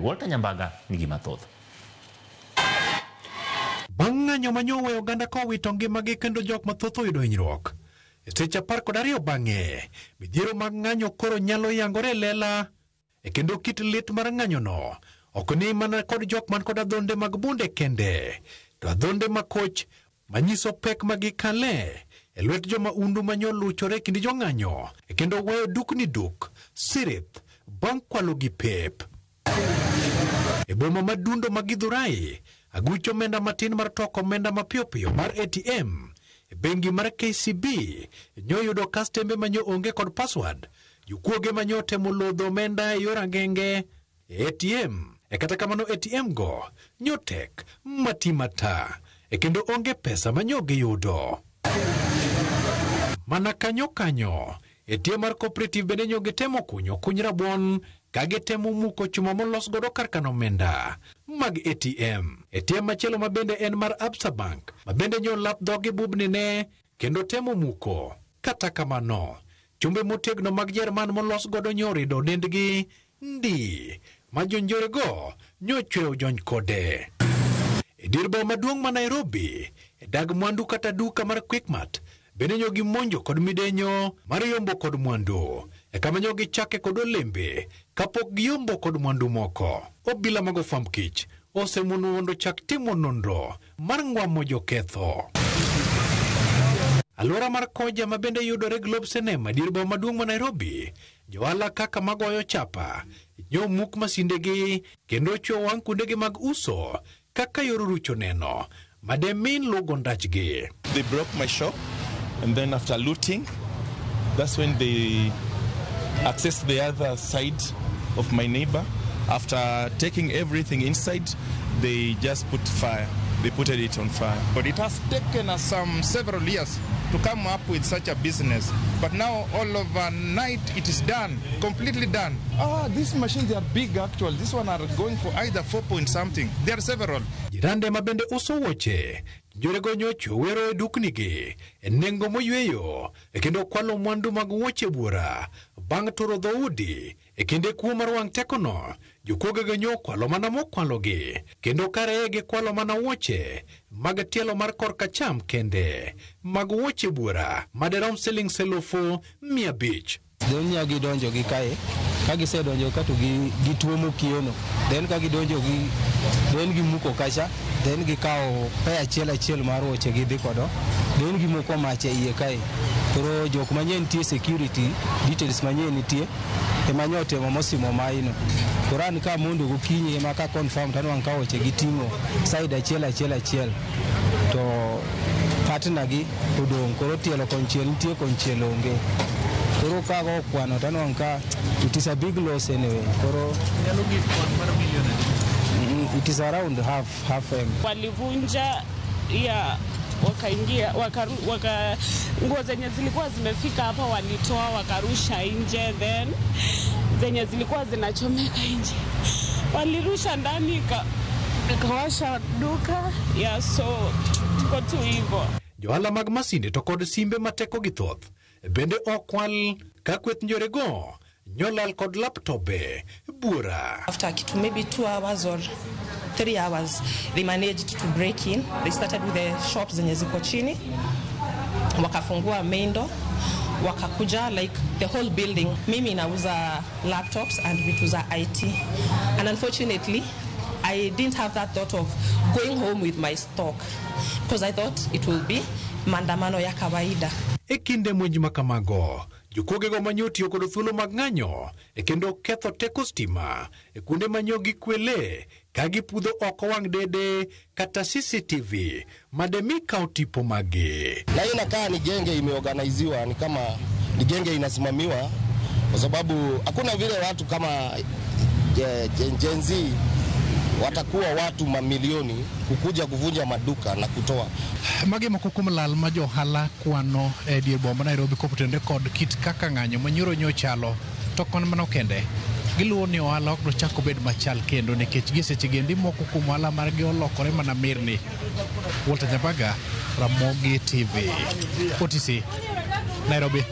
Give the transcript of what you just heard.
Walter Nyambaga nigi mathoth. Bang' ng'anyo ma nyoweyo oganda kowito ngimagi kendo jok mathoth oyudo hinyruok. E seche 12 bang'e, midhiero mag ng'anyo koro nyalo yangore e lela e kendo kit lit mar ng'anyono ok ni mana kod jok man kod adhonde mag bunde kende, to adhonde makoch manyiso pek ma gikale e lwet joma undu manyo luchore e kind jong'anyo e kendo weyo dukni duk sirith bang' kwalo gi pep. E boma ma Dundo ma Githurai, aguch omenda matin mar toko omenda mapiyo piyo mar ATM e bengi mar KCB nyoyudo kastembe manyo onge kod password. Jokuoge manyo temo lodho omenda e yor agenge e ATM. E kata kamano ATM go nyotek mati mata e kendo onge pesa manyo giyudo. Mana kanyo kanyo, ATM mar Cooperative bende nyo gitemo kunyo kuny rabuon ka gitemo muko chuma molos godo kar kano omenda mag ATM. ATM machielo ma bende en mar Absa Bank ma bende nyo lap dhogi bubni ne kendo temo muko. Kata kamano, chumbe motegno mag Jerman molos godo nyo orido dendgi ndi ma jonjorego nyochweyo jony kode. E dier boma maduong' ma Nairobi, e dag mwandu kata duka mar Quickmart, bende nyo gimonjo kod midenyo mar yombo kod mwandu. E kama nyo gichake kod olembe kapok giyombo kod mwandu moko. Obila mag ofwamb kich osemono mondo chak timo nonro mar ng'wamo joketho. Alwora mar Koja ma bende yudore Globe Cinema dier boma maduong' ma Nairobi, johala kaka magoyo chapa nyo muk masindegi kendo chwo wang' kuondegi mag uso kaka yor rucho neno mademin lugo ndachgi. They broke my shop, and then after looting, that's when they accessed the other side of my neighbor. After taking everything inside, they just put fire. They put it on fire. But it has taken us some several years to come up with such a business. But now all overnight it is done, completely done. These machines, they are big actually. This one are going for either 4 point something. There are several. Jirande ma bende uso wuoche njorego nyocho wero e duknigi e nengo moyweyo e kendo kwalo mwandu mag wuoche buora bang' turo dhoudi e kinde kuo mar wang' tekono. Jokuogego nyo kwalo mana mokwalogi kendo kare gikwalo mana wuoche mag tielo mar korka cham kende mag wuoche buora maderom siling 500,000. Then nya gidonjo gi kae, ka gisedonjo ka to gituomo kiono, then ka gidonjo gi then gimuko kacha, then gikawo pair achiel achiel mar wuoche gidhi kodo, then gimoko mach e iye kae. Koro jok manyien nitie, security details manyien nitie ema nyo otemo mosimo maino. Koro an ka mondo gokinyi ema ka confirm to anwang'o ka wuoche giting'o side achiel achiel achiel to partner gi odong'. Koro tielo konchiel nitie, konchiel onge. Koro kago kwano to anwang'o ka it is a big loss anyway. Koro it is around half M. Walivunja ya wakaingia waka nguo zenye zilikuwa zimefika hapa walitoa wakarusha nje, then zenye zilikuwa zinachomeka nje walirusha ndani, ikawasha duka ya, so tuko tu hivyo. Johala mag masinde to kod simbe ma tekogi thoth bende okwal ka kweth njorego nyolal kod laptobe buora. After kitu maybe 2 hours or 3 hours, they managed to break in. They started with the shops zenye ziko chini, wakafungua main door, wakakuja like the whole building. Mimi nauza laptops and vitu za IT, and unfortunately I didn't have that thought of going home with my stock because I thought it will be maandamano ya kawaida. E kinde monj ma kamago, jokuogego manyo tiyo kod thuolo mag ng'anyo e kendo ketho teko stima e kuonde manyo gikwele ka gipudho oko wang' dede kata CCTV mademi kaw tipo maggi. Na hii inakaa ni genge imeorganiziwa, ni kama ni genge inasimamiwa, kwa sababu hakuna vile watu kama Gen Z watakuwa watu mamilioni kukuja kuvunja maduka na kutoa. Magi moko kuom lal ma johala kwano e dier boma ma Nairobi kotenore kod kit kaka ng'anyo manyoro nyo chalo. To kon mano kende, giluwo ni ohala ok nochak obed machal kendo nikech gie seche gendi moko kuom ohala margi olokore mana mirni. Walter Nyabaga, Ramogi TV, OTC, Nairobi.